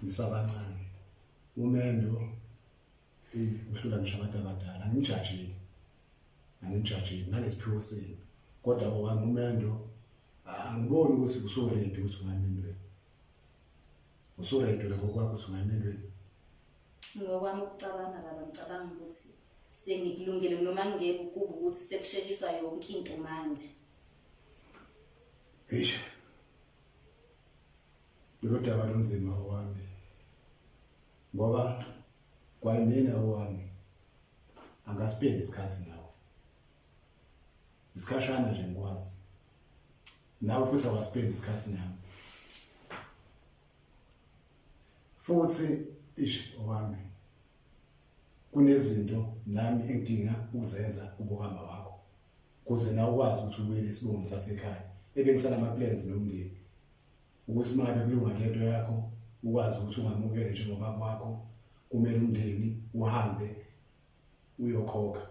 Nisabancane. Umendo eyi uhlula ngisho abantu abadala. Angimjajile. Angimjajile nangesiphiwo senu. Kodwa owami umendo angiboni ukuthi usuready ukuthi ungayemendweni. Usuready wena ngokwakho ukuthi ungayemendweni. Ngokwami ukucabanga baba ngicabanga ukuthi sengikulungele noma ngeke kuba ukuthi sekusheshiswa yonke into manje. Eish. Lolu daba lunzima owami. Ngoba kwayimina owami angasiphendi isikhathi nawe. Isikhashana nje ngikwazi. Nawe futhi awasiphendi isikhathi nami. Futhi ish owami kunezinto nami engidinga ukuzenza kubohamba wakho. Kuze nawe ukwazi ukuthi ubuyele esibongweni sasekhaya. Ebengisanama plans nomndeni. Ukuthi uma ngabe kulunga lento yakho ukwazi ukuthi ungamukele njengobaba wakho kumele umndeni uhambe uyokhokha.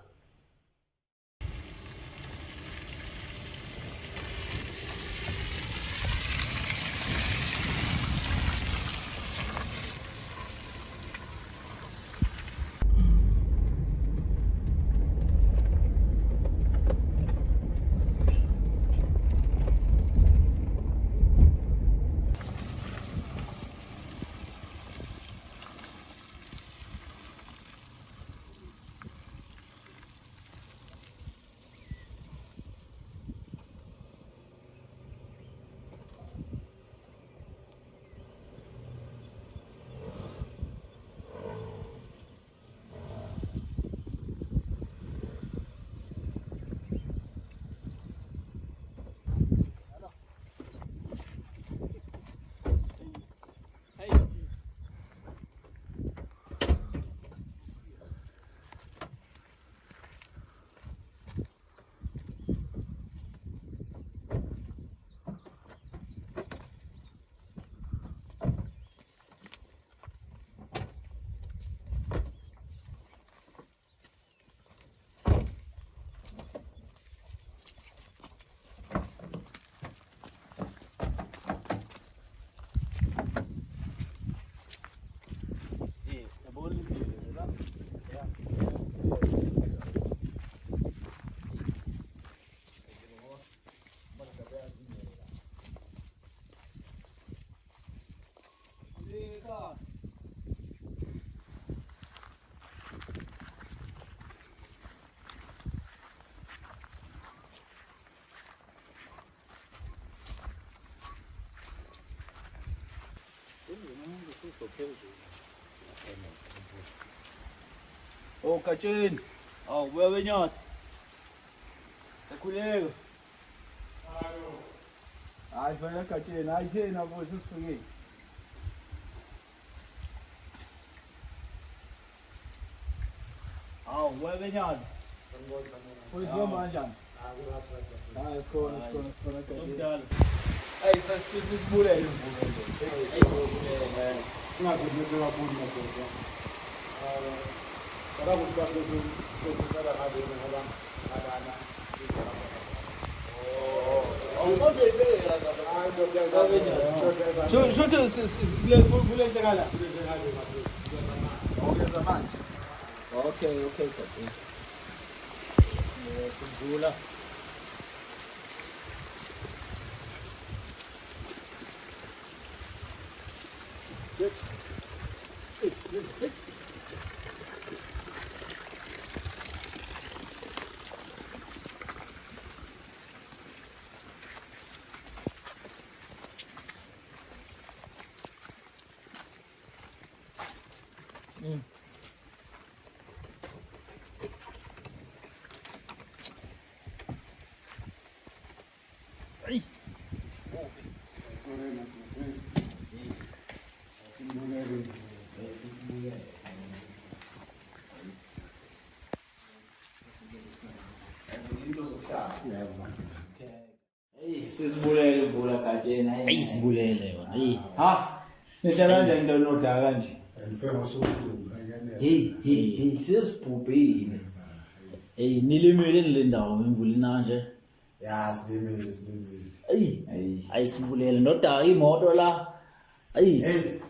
Oh Gatsheni. Awu buya benyathi. Sakhuleka. Hayi fanele Gatsheni, hayi thina mfowethu sesifikile. Awu buya benyathi. Mfowethu hamba kanjani? Hayi sikhona sikhona sikhona Gatsheni. Hayi sesibulele imvulo nje. Ungazi ukuthi kakhulu madoda. Cela ukuthi bafethu sokuqala ngabe ngoba ngalana. Shuthi kule nto kala. Okay manje. Okay okay Gatsheni. Khumbula. Hey sesibulele imvula Gatsheni. Ayi sibulele yona. Hey. Ha. Nihlala kanjani into nodaka kanje? Ngifike ngosuku Hey hey hey sesibhubhile. Hey nilimele le ndawo imvula inanje. Ya silimile silimile. Ayi ayi sibulele nodaka imoto la. Ayi. Hey.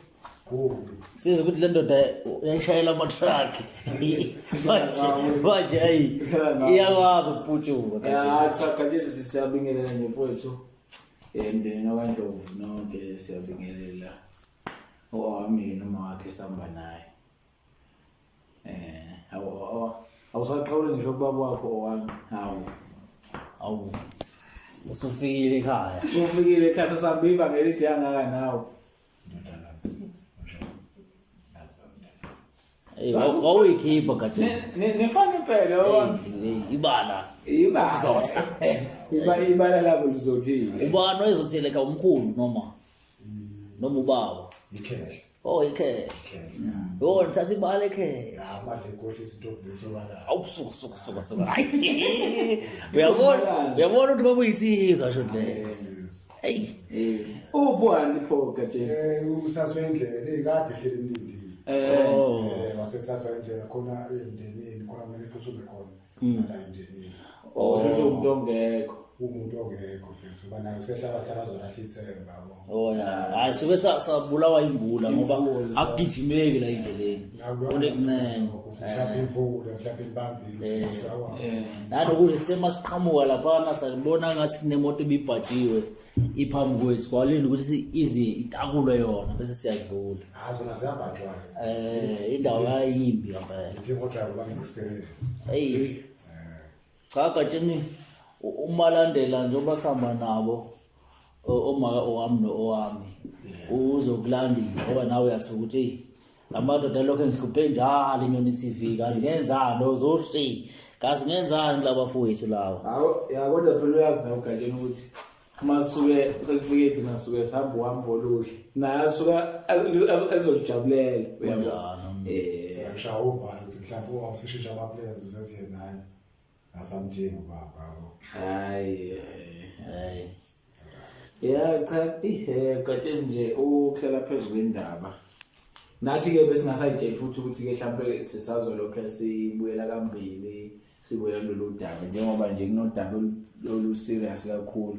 Kubi. Sizwe ukuthi le ndoda yayishayela ama-truck. Manje manje ayi iyakwazi ukuputshuka kanje. Ya cha Gatsheni siyabingelela nje mfowethu. Eh mndeni wakwaNdlovu nonke siyabingelela. Owami noma wakhe sihamba naye. Eh awu awusaqhawuli ngisho kubaba wakho owami. Hawu. Awu. Usufikile ekhaya. Ufikile ekhaya sasihamba ngelidi yangaka nawe. Ndodakazi. Unjani? Nazo ndodakazi. Hey, wawuyikhipha Gatsheni. Nifana impela owami. Hey, ibala. Ibala. Ukuzotha. Iba ibala labo lizothile. Ubani wayezotheleka umkhulu noma noma ubaba? Ikhehla. Oh, ikhehla. Ikhehla. Yo, ngithatha ibala ekhehla. Ya manje inkohliso into lesobala. Awu suka suka suka suka. Hayi. Uyabona uyabona ukuthi kwakuyinsizwa sho le. Hey. Eh uphi uhanti pho Gatsheni? Eh uthathwe indlela ekade ehlele emlindini. Eh Oh. Eh wasethathwa indlela khona emndenini khona kumele iphuthume khona la emndenini. oh shuthi umuntu ongekho. Umuntu ongekho please ngoba naye usehlala hlala azolahla ithemba yabo. Oh ya. Hayi suke sabulawa imvula ngoba Imvula, akugijimeki la endleleni. Kunekuncenga. Ukuthi mhlawumbe imvula mhlawumbe ibambile sawa. Nanokuthi semasiqhamuka laphana salibona ngathi kunemoto ibibhajiwe iphambi kwethu kwalinda ukuthi ize itakulwe yona bese siyadlula. Hayi zona ziyabhajwa. Eh indawo yayimbi ngempela. Ngidinga udriver bane experience. Hey. Cha Gatsheni umalandela njengoba sihamba nabo omaka owami no-owami uzokulandela ngoba nawe uyathi ukuthi eyi la madoda alokhu engihluphe njalo inyoni TV kazi ngenzani ozoshi kazi ngenzani kulaba bafowethu lawa. Hawu ya kodwa phela uyazi nawe Gatsheni ukuthi uma suke sekufike thina suke sihamba uhambo oluhle. Naye asuka ezojabulela uyabo. Kunjalo. Eh Ngishaya uvalo ukuthi mhlawumbe owamsishintsha ama plans usethi naye. Asamdingi ubaba yabo. hayi. Hey. Ya cha ihe Gatsheni nje ukuhlala phezulu kwendaba. Nathi ke besingasayitsheli futhi ukuthi ke mhlambe sisazolokho sibuyela kambili sibuyela kulolu daba njengoba nje kunodaba olu serious kakhulu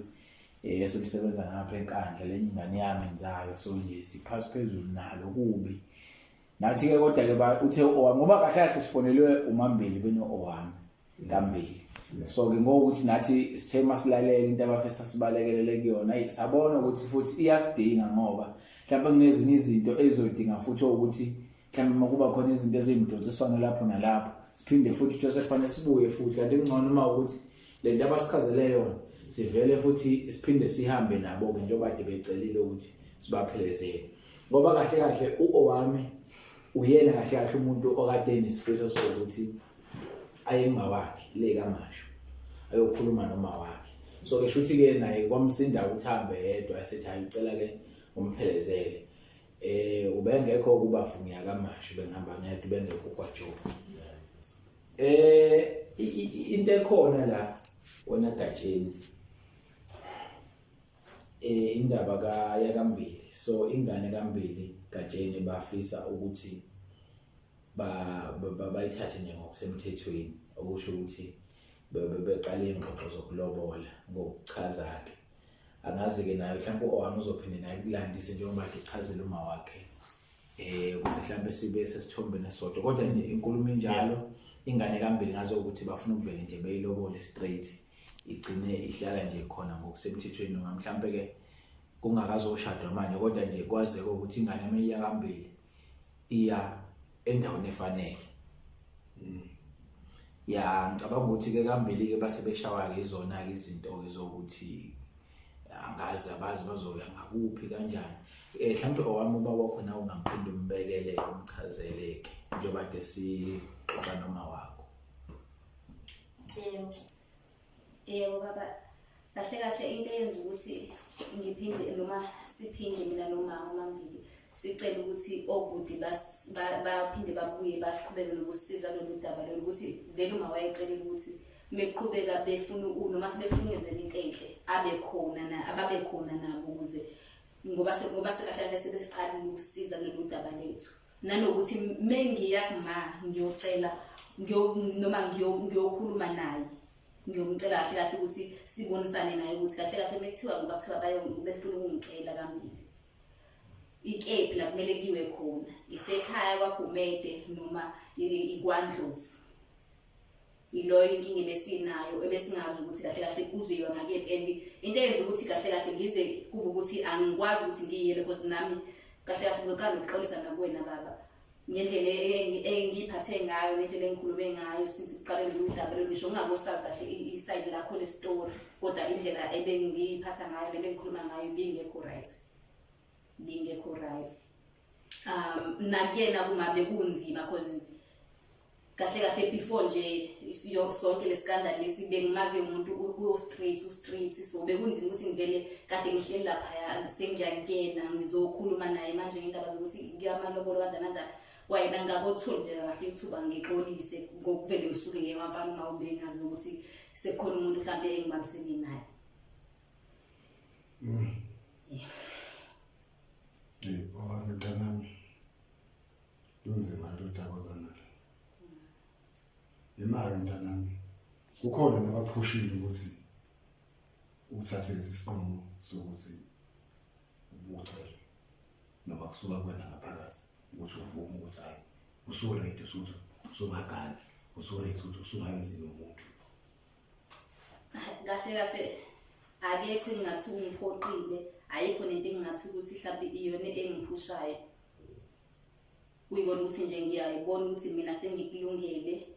eh esolisebenza ngapha enkandla lenye ingane yami ngizayo so nje siphasi phezulu nalo kubi. Nathi ke kodwa ke uthe owami ngoba kahle kahle sifonelwe umambili beno owami kambili. So ke ngokuthi nathi sithe masilalela into abafisa sibalekelele kuyona ayi sabona ukuthi futhi iyasidinga ngoba mhlawumbe kunezinye izinto ezizodinga futhi ukuthi mhlawumbe makuba khona izinto eziyimdonsiswano lapho nalapho siphinde futhi kuthiwa sekufanele sibuye futhi kanti kungcono uma ukuthi le nto abasichazele yona sivele futhi siphinde sihambe nabo-ke njengoba kade becelile ukuthi sibaphelezele ngoba kahle kahle u-owami uyena kahle kahle umuntu okade enesifiso sokuthi aye kuma wakhe le kaMashu ayokhuluma noma wakhe so ke shuthi ke naye kwamsinda ukuthi ahambe yedwa esethi hayi ucela ke umphelezele eh ubengekho kubafu ngiya kaMashu bengihamba ngedwa ubengekho kwaJoe eh into ekhona la wena Gatsheni eh indaba ka yakambili so ingane kambili Gatsheni bafisa ukuthi ba bayithathe nje ngokusemthethweni okusho ukuthi beqale ingxoxo zokulobola ngokuchaza ke angazi ke naye mhlawumbe owami uzophinde naye kulandise njengoba echazela uma wakhe eh ukuze mhlawumbe sibe sesithombeni esodwa kodwa nje inkulumo injalo ingane kambili ngazo ukuthi bafuna ukuvele nje beyilobole straight igcine ihlala nje khona ngokusemthethweni noma mhlawumbe ke kungakazoshadwa manje kodwa nje kwazeke ukuthi ingane meyiya kambili iya endaweni efanele. Ya ngicabanga ukuthi ke kambili ke base beshawa ke izona ke izinto ke zokuthi angazi abazi bazoya ngakuphi kanjani. Eh mhlawumbe owami ubaba wakho nawe ungamphinda umbekele umchazele ke njengoba kade sixoxa noma wakho. Yebo. Yebo baba, kahle kahle into eyenza ukuthi ngiphinde noma siphinde mina nomama omambili sicele ukuthi obhuti baphinde babuye baqhubeke nokusisiza kulolu daba lolu ukuthi vele uma wayecelile ukuthi meqhubeka befuna noma sebefuna ukungenzela into enhle abe khona na ababe khona nabo ukuze ngoba ngoba sekahle kahle sebesiqalile ukusiza kulolu daba lethu. Nanokuthi mengiya kuma ngiyocela noma ngiyokhuluma naye ngiyomcela kahle kahle ukuthi sibonisane naye ukuthi kahle kahle mekuthiwa ngoba kuthiwa bayo befuna ukungicela kambili. Ikephi la kumele kuyiwe khona, isekhaya kwaGumede noma ikwaNdlovu. Iloyo inkinga ebesinayo ebesingazi ukuthi kahle kahle kuzoyiwa ngakephi and into eyenza ukuthi kahle kahle ngize kube ukuthi angikwazi ukuthi ngiyele because nami kahle kahle ngizoqala nokuxolisa nakuwena baba ngendlela engiyiphathe ngayo ngendlela engikhulume ngayo since kuqale lolu daba lolu ngisho ngingakosazi kahle isayidi lakho lesitori kodwa indlela ebengiyiphatha ngayo nebengikhuluma ngayo ibingekho right bingekho right nakuyena kungabe kunzima cause kahle kahle before nje sonke lesikandal lesi bengimazi umuntu u-straight u-straight so bekunzima ukuthi ngivele kade ngihleli laphaya sengiyakuyena ngizokhuluma naye manje ngendaba zokuthi kuyamalobolo kanjani kanjani kwayena ngakotholi nje kahle ithuba ngixolise ngokuvele ngisuke ngiye kwamfana uma ubengazi ukuthi sekukhona umuntu mhlawumbe engibambisene naye. Hey, owami mntanami, lunzima lolu daba oza nalo. Imali mntanami, kukhona nabaphushile ukuthi uthathe lesi sinqumo sokuthi ubucele noma kusuka kuwena ngaphakathi ukuthi uvume ukuthi hayi usuready usuthi usungagani usuready ukuthi usungamzini umuntu. Kahle kahle akekho engingathi ungiphoqile, ayikho nento engingathi ukuthi mhlawumbe iyona engiphushayo. Kuyikona ukuthi nje ngiyayibona ukuthi mina sengikulungele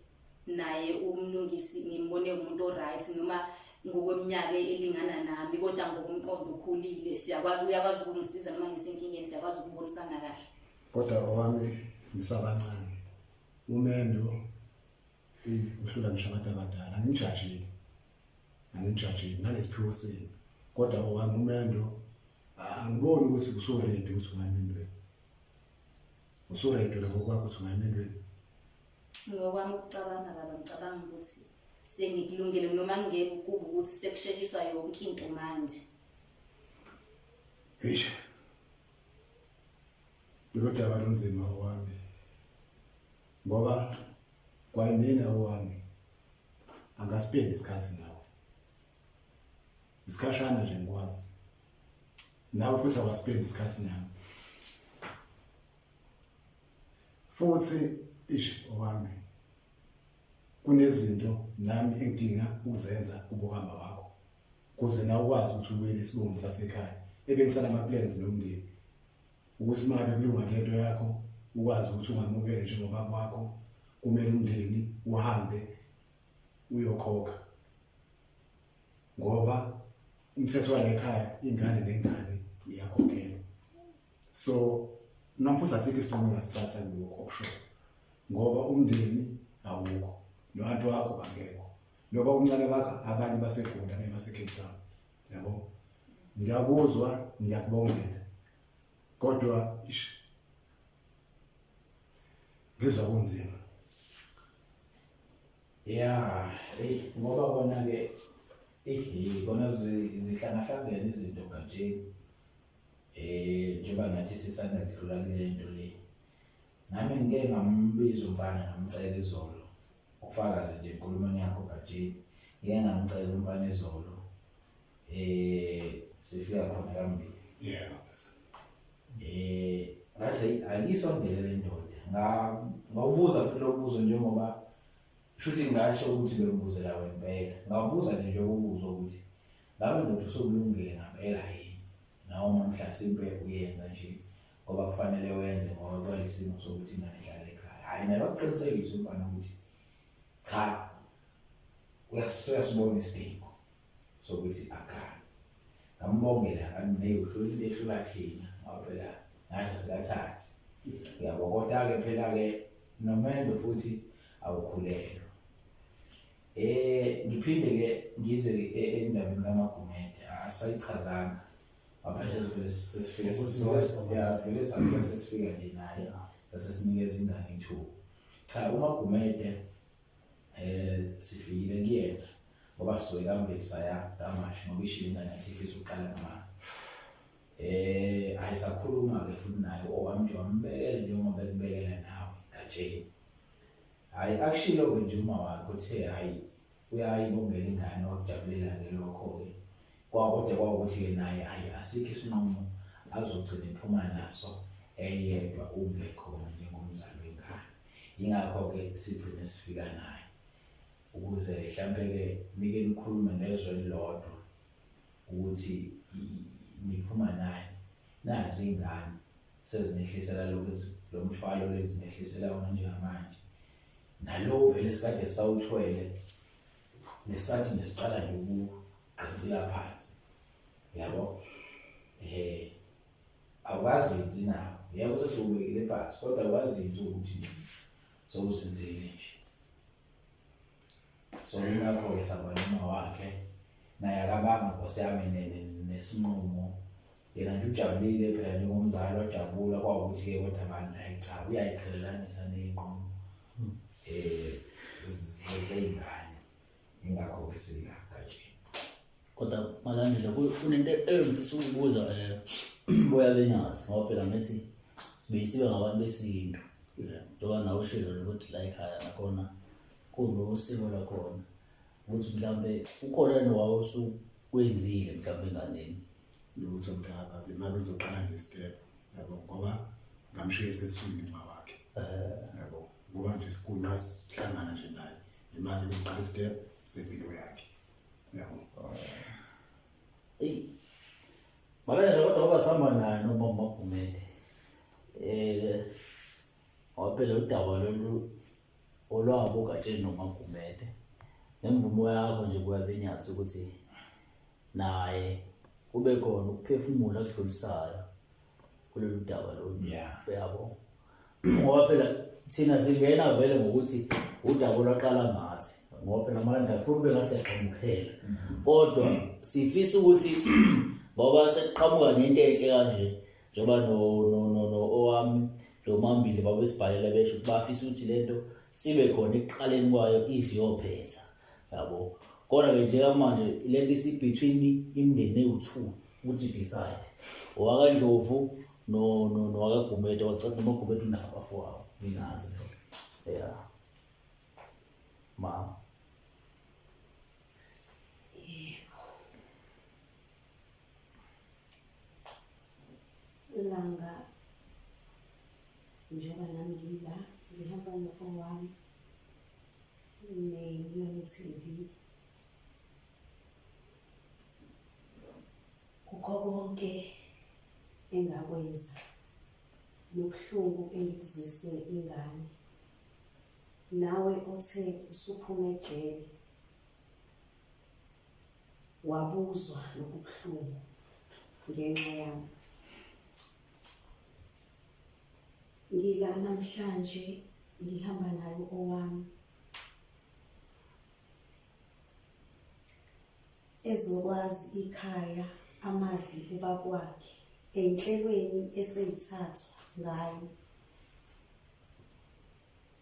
naye uMlungisi ngimbone umuntu o-right noma ngokweminyaka elingana nami kodwa ngokomqondo ukhulile siyakwazi uyakwazi ukungisiza noma ngisenkingeni siyakwazi ukubonisana kahle. Kodwa owami ngisabancane umendo Eyi uhlula ngisho abantu abadala angijajile angijajile nalesiphiwo senu kodwa owami umendo angiboni ukuthi usuready ukuthi ungayemendweni usuready wena ngokwakho ukuthi ungayemendweni Ngokwami ukucabanga baba ngicabanga ukuthi sengikulungele noma ngeke kuba ukuthi sekusheshiswa yonke into manje. Eish lolu daba lunzima owami Ngoba kwayimina owami angaspendi isikhathi nawe. Isikhashana nje ngikwazi. Nawe futhi awaspendi isikhathi nami. Futhi ish owami kunezinto nami engidinga ukuzenza kubo kama wakho. Kuze nawe ukwazi ukuthi ubuyele esibongweni sasekhaya. Ebengisanama plans nomndeni. Ukuthi uma ngabe kulunga lento yakho ukwazi ukuthi ungamukele njengobaba wakho kumele umndeni uhambe uyokhokha ngoba umthetho walekhaya ingane nengane iyakhokhelwa so noma futhi asikho isinqumo engasithatha kulokho okushoyo ngoba umndeni awukho nobantu wakho bangekho noba umncane bakho abanye baseGoli abanye baseCape Town yabo ngiyakuzwa ngiyakubongela kodwa ish ngizwa kunzima. Ya, hey ngoba kona ke eh kona zihlangahlangene izinto Gatsheni. Eh njengoba ngathi sisanda kudlula kule nto le. Nami ngike ngambiza umfana ngamcela izolo. Ukufakaza nje enkulumweni yakho Gatsheni. Ngike ngamcela umfana izolo. Eh sifika khona kambili. Yebo. Eh ngathi ayisondele le ndoda. Nga ngawubuza futhi lo mbuzo njengoba shuthi ngasho ukuthi bengibuzela wena impela. Ngawubuza nje njengoba ukuthi ngabe ndoda usukulungile ngampela yini? Noma mhlasimpe uyenza nje ngoba kufanele wenze ngoba kwalesimo sokuthi ingane ihlale ekhaya. Hayi naye wakuqinisekisa umfana ukuthi cha uyasibona isidingo. sokuthi akhale. Ngambongela ngathi naye uhlula into ehlula thina ngoba phela nathi asikathathi. Uyabo kodwa-ke phela-ke nomendo futhi awukhulelwa. Eh ngiphinde ke ngize ke endabeni kaMagumede asayichazanga ngapha sesivele sesifike ya vele safika sesifika nje naye sasinikeza ingane ithuba. Cha uMagumede eh sifikile kuyena ngoba sizoye kambili saya kamashi ngoba ishilo ingane yathi ifisa ukuqala ngamanga eh ayisakhuluma ke futhi naye owami nje wambekela njengoba ekubekela nawe gatsheni hayi akushilo ke nje uma wakhe uthe hayi uyayibongela ingane wakujabulela ke lokho ke kwakodwa kwawukuthi ke naye hayi asikho isinqumo azogcina ephuma naso eyedwa ungekhona njengomzali wengane. Yingakho-ke sigcine sifika naye ukuze mhlampe-ke nike nikhulume ngezwe elilodwa ukuthi niphuma naye nazi iy'ngane sezinehlisela lokhu lo mthwalo lezinehlisela wona njengamanje nalo vele sikade sawuthwele nesathi nesiqala nje ukugqinsila phansi yabo eh awukazinzi nawo yebo sesiwubekile phansi kodwa awukazinzi ukuthi sowuzinzile nje so ingakho-ke saba noma wakhe naye akabanga nkosi yami nesinqumo yena nje ujabulile phela njengomzali wajabula kwawukuthi-ke kodwa abantu hayi cha uyayiqhelelanisa ney'nqumo um zey'ngane ingakho-ke sila kanje kodwa malandela kunento engifisa ukubuza um boya benyazi ngoba phela ngithi sibe sibe ngabantu besintu njengoba nawe ushilo ukuthi la ekhaya nakhona kunosiko lwakhona ukuthi mhlawumbe ukhona yini wawusukwenzile mhlawumbe enganeni lutho mntaka imali izoqala nge-step yabo ngoba ngamshiya eseswini uma wakhe yabo ngoba nje sikunqa sihlangana nje naye imali izoqala i-step sempilo yakhe yabo eyi malandela kodwa ngoba sihamba naye noma umagumede um ngoba phela udaba lolu olwabo uGatsheni noMagumede ngemvumo yakho nje kuya benyathi ukuthi naye kube khona ukuphefumula akudlulisayo kulolu daba lolu uyabo ngoba phela thina singena vele ngokuthi udaba olwaqala ngathi ngoba phela amandla futhi ube ngathi siyaqhamukhela kodwa sifisa ukuthi ngoba sekuqhamuka nento enhle kanje njengoba no no no no owami lo mambili babesibhalela besho ukuthi bafisa ukuthi lento sibe khona ekuqaleni kwayo iziyophetha yabo kodwa ke njengamanje lento isi-between imindeni ewu-two ukuthi decide owakandlovu no no nowakagumede wacela noma ugumede unabo abafowabo ngingazi ya mama Langa njengoba nami ngila ngihamba no-owami neNyoni TV kukho konke engakwenza nobuhlungu engikuzwise ingane nawe othe usuphuma ejele Wabuzwa lobu buhlungu ngenxa yami. Ngila namhlanje ngihamba naye owami. Ezokwazi ikhaya amazi ubaba wakhe ey'nhlelweni eseyithathwa ngayo.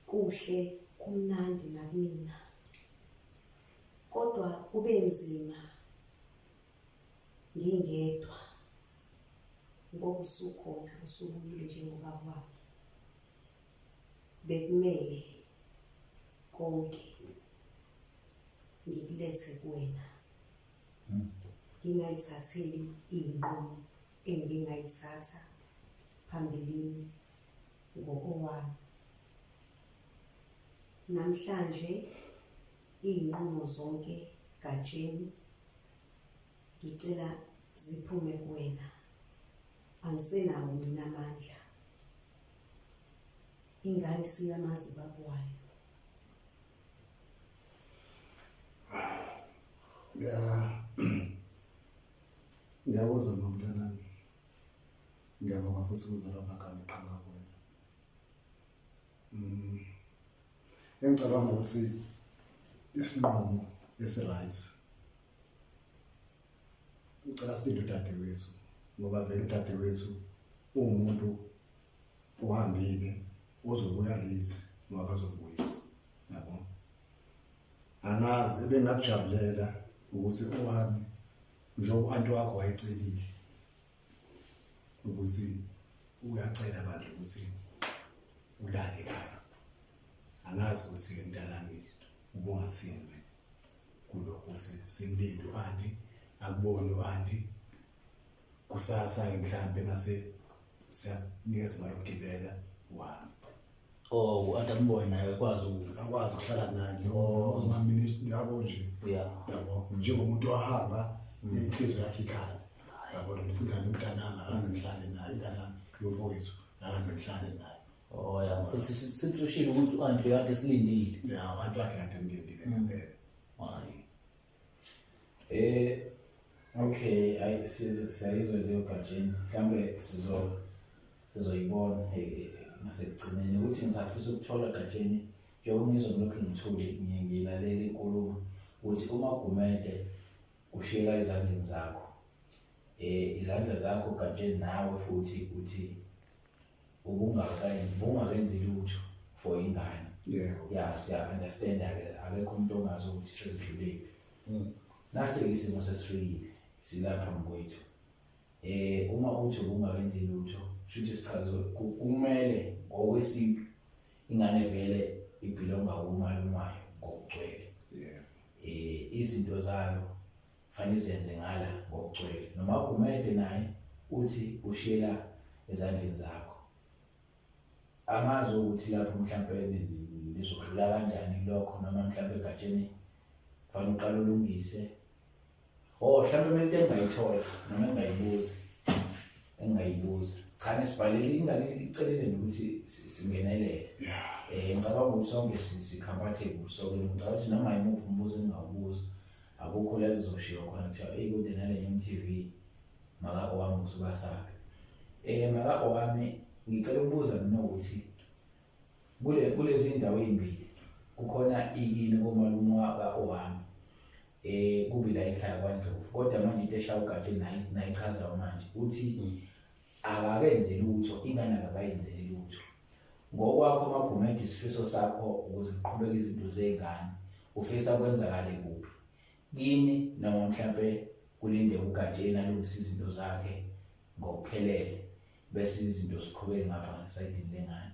Kuhle kumnandi nakumina. Kodwa kube nzima ngingedwa ngoba usukhona usubuyile njengobaba wakhe. Bekumele konke ngikulethe kuwena. Ngingayithatheli iy'nqumo engingayithatha phambilini ngokowami. Namhlanje Iy'nqumo zonke Gatsheni ngicela ziphume kuwena angisenawo mina amandla ingane siyamazi ubaba wayo. Ya ngiyakuzwa mntanami ngiyabonga futhi ukuzwa la magama eqhamuka kuwena. Mm. Engicabanga ukuthi isinqumo esi-right ngicela silinde udadewethu ngoba vele udadewethu uwumuntu ohambile ozobuya late ngoba bazobuyisa yabo angazi ebengakujabulela ukuthi owami njengoba u-anti wakho wayecelile ukuthi uyacela bandla ukuthi ulale ekhaya angazi ukuthi-ke mntanami ubungathini wena kulokhu ukuthi simlinde u-anti akubone u-anti. Kusasa-ke mhlampe mase siyanikeza imali yokugibela uhambe. Oh, u-anti ambone naye akwazi Akwazi ukuhlala naye noma yabo nje. Yabo njengomuntu wahamba inhliziyo yakhe ikhala. Yabo lo ukuthi ingane umntanami akaze ngihlale naye, ingane yami yomfowethu akaze ngihlale naye. Oh ya, futhi sithi ushilo ukuthi u-anti bekade silindile. Ya, abantu bakhe kade emlindile ngempela. Hayi. Okay, ayi siyayizwa leyo Gatsheni. Mhlambe sizoyibona ngasekugcineni ukuthi ngisafisa ukuthola Gatsheni njengoba ngizwa ngilokhu ngithule ngilalela inkulumo ukuthi uma Gumede ushiyeka ezandleni zakho. Izandla zakho Gatsheni nawe futhi uthi ubungakenzi lutho for ingane. Yebo. Ya, siya understand ke akekho umuntu ongazi ukuthi sezidlulephi. Nase isimo sesifikile silapha mkwethu. Uma uthi ubungakenzi lutho, shuthi sichazo kumele ngokwesintu ingane vele ibhilonga kumalume wayo ngokugcwele. Yebo. Izinto zayo fanele izenze ngala ngokugcwele. Noma Gumede naye uthi ushiyela ezandleni zakho. Angazi ukuthi lapho mhlambe nizodlula kanjani lokho noma mhlambe egatsheni kufanele uqale ulungise. Oh, mhlambe mina into engingayithola noma engingayibuza. Cha, nesibhalele ingane icelele ukuthi singenelele. Ngicabanga ukuthi sonke si-comfortable, so ngicabanga ukuthi noma yimuphi umbuzo engingawubuza akukho la kuzoshiwa khona kuthiwa eyi kude nale MTV maka owami usuka saphi. Maka owami ngicela ukubuza mina ukuthi kulezi ndawo ezimbili kukhona ikini komalume waka owami kubi la ekhaya kwaNdlovu, kodwa manje into eshaya uGatsheni nayichazayo manje uthi akakenzi lutho, ingane akakayenzeli lutho. Ngokwakho Magumede isifiso sakho ukuze kuqhubeke izinto zengane ufisa kwenzakale kuphi? Kini noma mhlambe kulinde uGatsheni alungise izinto zakhe ngokuphelele bese izinto ziqhubeke ngapha ngasayidini lengane?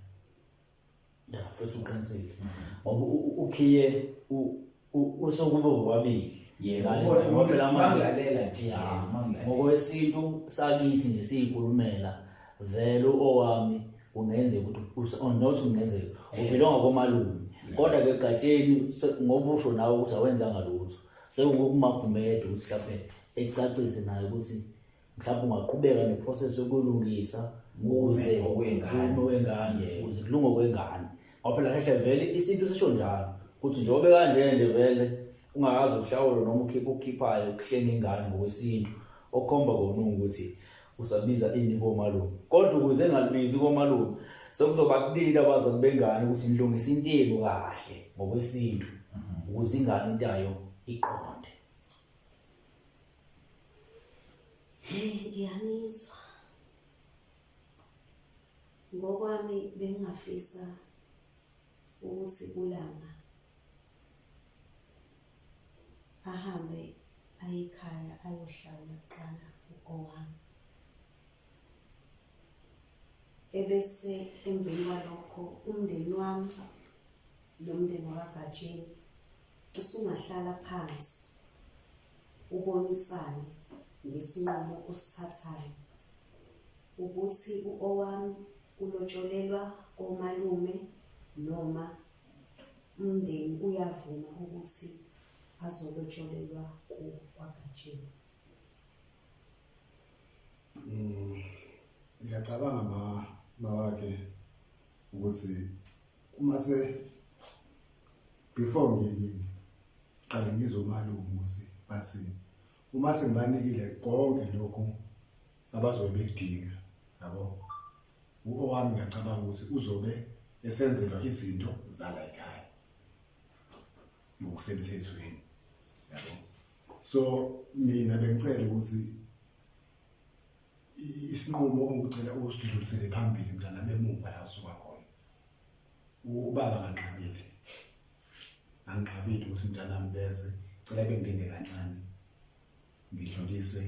Ya, futhi uqinisile. Ngoba ukhiye usokube wabili. Yebo, Ngoba phela manje mangilalela nje, Ya, mangilalela. ngokwesintu sakithi nje siyikhulumela vele owami kungenzeka ukuthi or not kungenzeka ubelonga komalume, kodwa ke Gatsheni ngoba usho nawe ukuthi awenzanga lutho, sekukuMagumede ukuthi mhlawumbe ecacise naye ukuthi mhlawumbe ungaqhubeka neprocess yokulungisa ukuze Kume okwengane. kume okwengane, Yebo. ukuze kulunge okwengane. Ngoba phela kahle vele isintu sisho njalo ukuthi njengoba kanje nje vele ungakazi ukuhlawula noma ukhipha ukukhiphayo ukuhlenga ingane ngokwesintu, okukhomba kona ukuthi usabiza ini komalume, kodwa ukuze engalibizi komalume sekuzoba kubili abazali bengane ukuthi nilungise into yenu kahle ngokwesintu ukuze ingane into yayo iqonde. Ngiyanizwa. Ngokwami bengingafisa ukuthi uLanga ahambe aye ekhaya ayohlawula kuqala u-Owami. Ebese emveni kwalokho umndeni wami nomndeni wakwaGatsheni usungahlala phansi ubonisane ngesinqumo osithathayo ukuthi u-Owami ulotsholelwa komalume noma umndeni uyavuma ukuthi azolotsholelwa kwaGatsheni. Ngiyacabanga mawakhe ukuthi uma se before ngiqale ngizwe umalume ukuthi bathi uma sengibanikile konke lokhu abazobe bekudinga, yabo, u-Owami ngiyacabanga ukuthi uzobe esenzelwa izinto zala ekhaya ngokusemthethweni, yabo. So mina bengicela ukuthi isinqumo ongicela usidlulisele phambili mntanami emuva la usuka khona. Ubaba kanqabile, angiqabile ukuthi mntanami beze, cela bengilinde kancane ngidlulise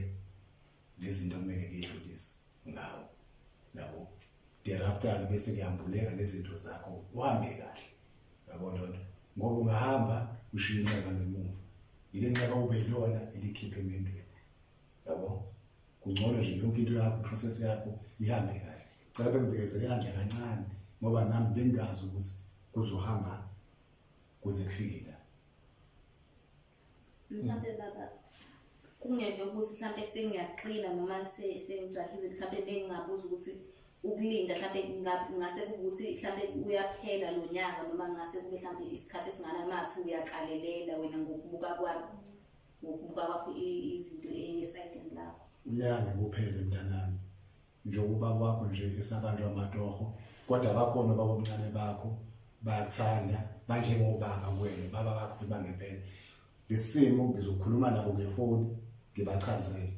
lezi zinto okumele ngidlulise ngawo, yabo. Thereafter bese kuyambuleka lezi zinto zakho uhambe kahle, yabo lonto, ngoba ungahamba ushiye inxeba ngemuva, ile nxeba ube yilona elikhipha emendweni, yabo. Kungcono nje yonke into yakho, process yakho ihambe kahle. Cela bengibekezelela nje kancane ngoba nami bengazi ukuthi kuzohamba kuze kufike la. Mhlampe baba kungenje ukuthi mhlampe sengiyaxina noma sengijahile mhlampe bengingabuza ukuthi ukulinda mhlampe ngase kuwukuthi mhlampe uyaphela lo nyaka noma ngase kube mhlampe isikhathi esingakanani uma ngathi uyakalelela wena ngokubuka kwakho ngokubuka kwakho izinto esayidini lakho. Unyaka kuphele mntanami njengoba ubaba wakho nje esabanjwa amatoho kodwa bakhona obaba omncane bakho bayakuthanda banjengobaba kuwena baba bakho futhi bangempela. Lesimo ngizokhuluma nabo ngefoni ngibachazele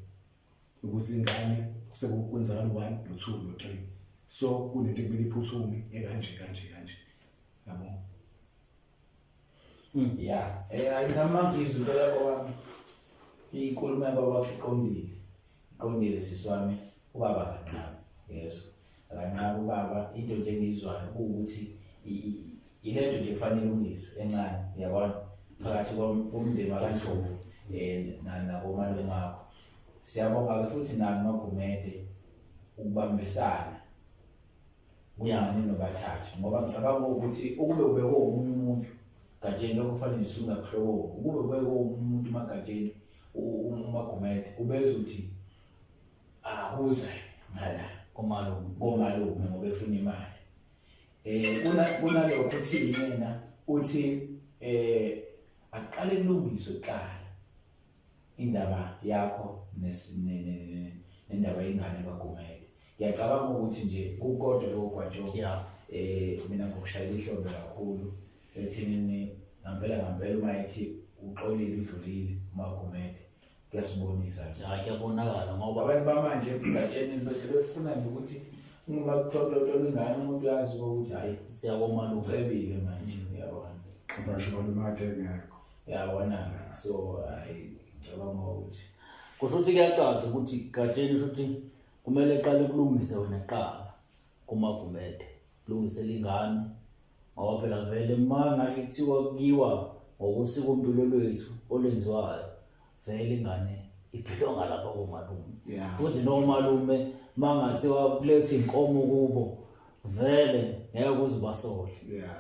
ukuthi ingane sekukwenzakala u-1 no-2 no-3 so kunento ekumele iphuthume ekanje kanje kanje yabo. Ya, ayinamangizwe impela kwami. Inkulumo yababa wakho iqondile. Iqondile sisi wami, ubaba akanqabi, yezwa. Akanqabi ubaba, into nje engiyizwayo kuwukuthi ilento nje kufanele ilungiswe encane, uyabona? Phakathi komndeni wakaNdlovu nakomalume wakho. Siyabonga-ke futhi nani maGumede ukubambisana kuyani nobathathu ngoba ngicabanga ukuthi ukube ubekwe omunye umuntu Gatsheni lokho kufanele nje singakuhloko ukube ubekwe omunye umuntu uMagatsheni uMagumede ubezothi akuze ngala komalume komalume ngoba efuna imali. Kunalokho uthi yena uthi aqale kulungiswe kuqala indaba yakho nendaba yengane kaGumede. Ngiyacabanga ukuthi nje kukodwa lokho Gwajo. Mina ngokushayela ihlombe kakhulu ethenini ngampela ngampela uma ethi uxolile udlulile uMagumede kuyasibonisa. Hayi kuyabonakala ngoba abantu bamanje Gatsheni bese befuna nje ukuthi uma kuthiwa kulotsholwa ingane umuntu uyazi ukuthi hayi siyakomalume ucebile manje uyabona. Abasho malume akhe engekho. Uyabona so hayi ngicabanga ukuthi kusho ukuthi kuyacaca ukuthi Gatsheni kusho ukuthi kumele eqale kulungise wena kuqala kuMagumede kulungisela ingane ngoba phela vele uma ngahle kuthiwa kuyiwa ngosikompilo lwethu olwenziwayo vele ingane iphilonga lapha komalume. Futhi nomalume mangathiwa kulethwa inkomo kubo vele ngeke uze ubasole.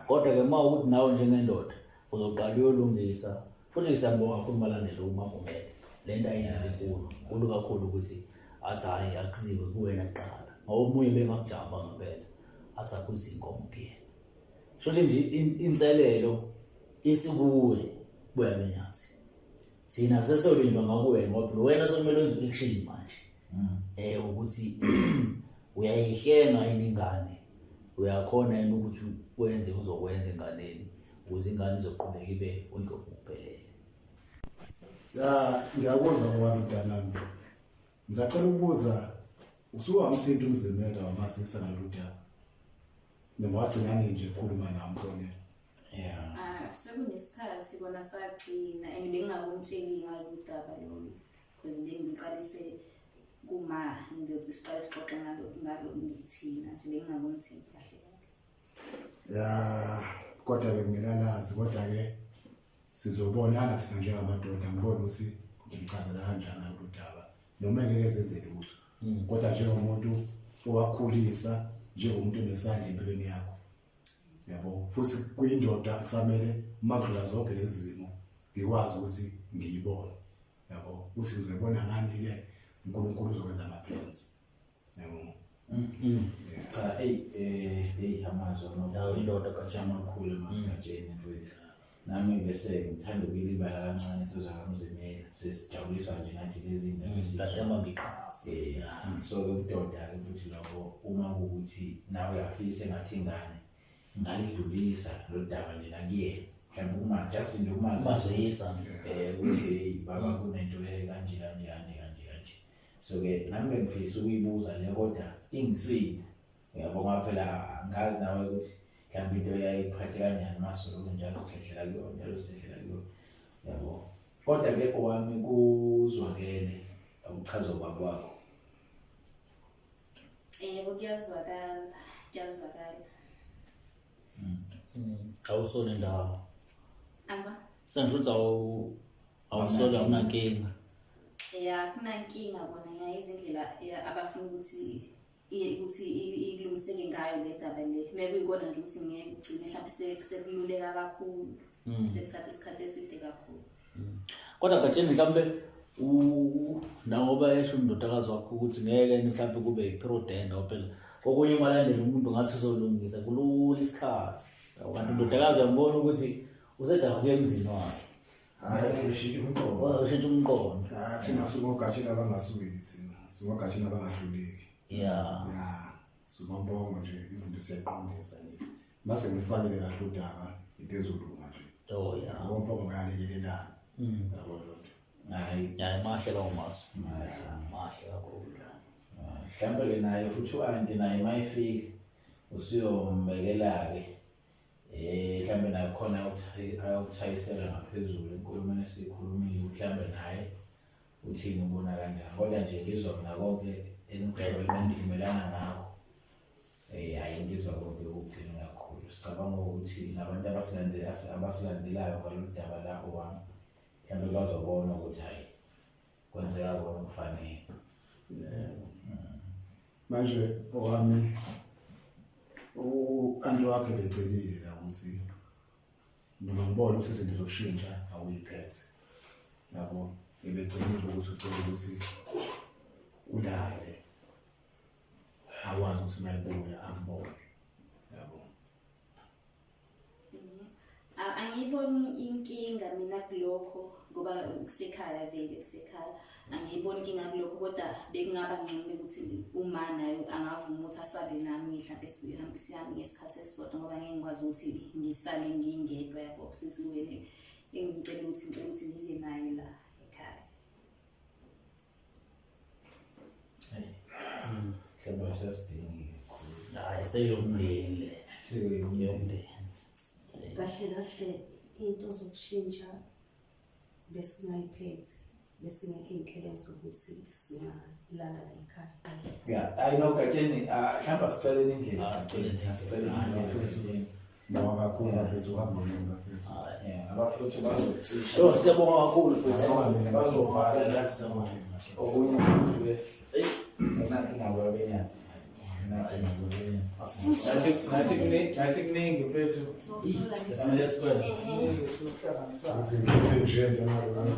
Kodwa ke uma ukuthi nawe njengendoda uzoqala uyolungisa futhi siyabonga kakhulu Malandela uMagumede le nto ayenza inkulu nkulu kakhulu ukuthi athi hhayi akuziwe kuwena kuqala ngoba omunye bengakujamba ngempela athi akuze inkomo kuyena. Shuthi nje inselelo isikuwe buya benyathi thina sesolindwa ngakuwena ngoba wena sekumele wenze i-action manje ukuthi uyayihlenga yini ingane uyakhona yini ukuthi wenze uzokwenza enganeni ukuze ingane izoqhubeka ibe uNdlovu ngokuphelele. Ya ngiyakuzwa ngokwami mntanami. Ngisacela ukubuza usuke wamthinta uMzimela wamazisa ngalolu daba noma wagcina nini nje ukukhuluma nami mfonela? Yeah. Sekunesikhathi kona sagcina and bengingakumtsheli ngalolu daba lolu because bengiqalise kuma ngizothi siqale sixoxe ngalo ngalo ngithina nje bengingakumthinti kahle kahle. Ya kodwa bekumele alazi kodwa ke sizobonana thina njengamadoda ngibone ukuthi ngimchazela kanjani ngalolu daba noma engeke zenze lutho kodwa njengomuntu owakhulisa njengomuntu onesandla empilweni yakho yabo futhi kuyindoda kusamele uma kudlula zonke lezi zimo ngikwazi ukuthi ngiyibone yabo ukuthi ngizoyibona ngani-ke uNkulunkulu uzokwenza ama-plans yabo. Cha hey amazwi Yaw indoda Gatsheni amakhulu emasigajeni mfethu. Nami bese ngithanda ukuyilibala kancane insizwa kaMzimela sesijabuliswa nje nathi lezi ndaba Kahle abamba iqhaza. So ke ubudoda-ke futhi lokho uma kuwukuthi nawe uyafisa engathi ingane ngalidlulisa lolu daba nje nakuyena mhlawumbe uma just nje Umazisa. Ukuthi hey baba kunento kanje kanje kanje kanje kanje. So ke nami bengifisa ukuyibuza le kodwa ingisile uyabonga phela angazi nawe ukuthi mhlawumbe into eyayiphathe kanjani masolo njalo sithehlela kuyona njalo sithehlela kuyona yabo. Kodwa ke owami kuzwakele ukuchaza ubaba wakho. Yebo kuyazwakala, kuyazwakala. Awusole ndawo. Angizwa? Sengisho ukuthi awusole awunankinga. Ya kunankinga kona. Ngiyayizwa indlela abafuna ukuthi ukuthi ilungiseke ngayo le ndaba le. Mekuyikona nje ukuthi ngeke kugcine mhlawumbe sekululeka kakhulu. Sekuthatha isikhathi eside kakhulu. Kodwa Gatsheni mhlawumbe nangoba esho undodakazi wakho ukuthi ngeke mhlawumbe kube yi-prudent ngoba phela kokunye umalandela umuntu ngathi uzolungisa kulula isikhathi. Kanti undodakazi uyambona ukuthi usejaha ukuya emzini wakhe. Hayi, ushintsha umqondo. Ushintsha umqondo. Ah, thina singogatsheni abangasukeli thina. Singogatsheni abangahluleki. Yeah. Ya, sinombongo nje izinto siyayiqondisa nje. Mase ngifakele kahle udaba into ezolunga nje. Oh yeah. Ngombongo bayalekelelana. Yabo loo nto. Hayi, Ya mahle lawo masu. Mahle kakhulu. mhlawumbe ke naye futhi u-anti naye uma efika usuyombekela-ke mhlawumbe nakhona ayokuthayisela ngaphezulu enkulumeni esiyikhulumile, mhlawumbe naye uthini ubona kanjani. Kodwa nje ngizwa mina konke enikushoyo nanivumelana ngakho. Hhayi ngizwa konke ukuthini kakhulu. Sicabanga ukuthi nabantu abasilandelayo ngalolu daba la owami, mhlawumbe bazobona ukuthi hhayi kwenzeka kona okufanele. Yebo. Manje owami u-anti wakhe becelile la ukuthi noma ngibona ukuthi izinto zoshintsha awuyiphethe. Yabo, bebecelile ukuthi ucela ukuthi ulale akwazi ukuthi mayibuya akubone. Yabo. Angiyiboni inkinga mina kulokho ngoba kusekhaya vele kusekhaya. Angiyiboni inkinga kulokho kodwa bekungaba ngcono ukuthi uma naye angavuma ukuthi asale nami mhlawumbe sihambe sihambe ngesikhathi esisodwa ngoba ngeke ngikwazi ukuthi ngisale ngingedwa yabo. Sithi wena engicela ukuthi ngicela ukuthi ngize naye la ekhaya. Mhlawumbe asasidingi kakhulu. Hayi seyomndeni le. Sekuyimndeni. Yomndeni. Kahle kahle into zokushintsha besingayiphethe besingekho ey'nhlelweni zokuthi singalala la ekhaya. Ya, hayi no Gatsheni, mhlawumbe asiceleni indlela. Ah, asiceleni indlela. Asiceleni indlela Gatsheni. Ngibonga kakhulu bafethu uhambo lwenu bafethu. Yeah, abafethu bazocisha. Yo siyabonga kakhulu mfethu. Bazovala la Siyabonga mina bafethu. okunye futhi bese. Hey. Nathi nabo abenyathi. Nathi nabo abenyathi. Nathi kuningi mfethu. Samele sikwele. Ukuthi ngiphethe nje njengalona.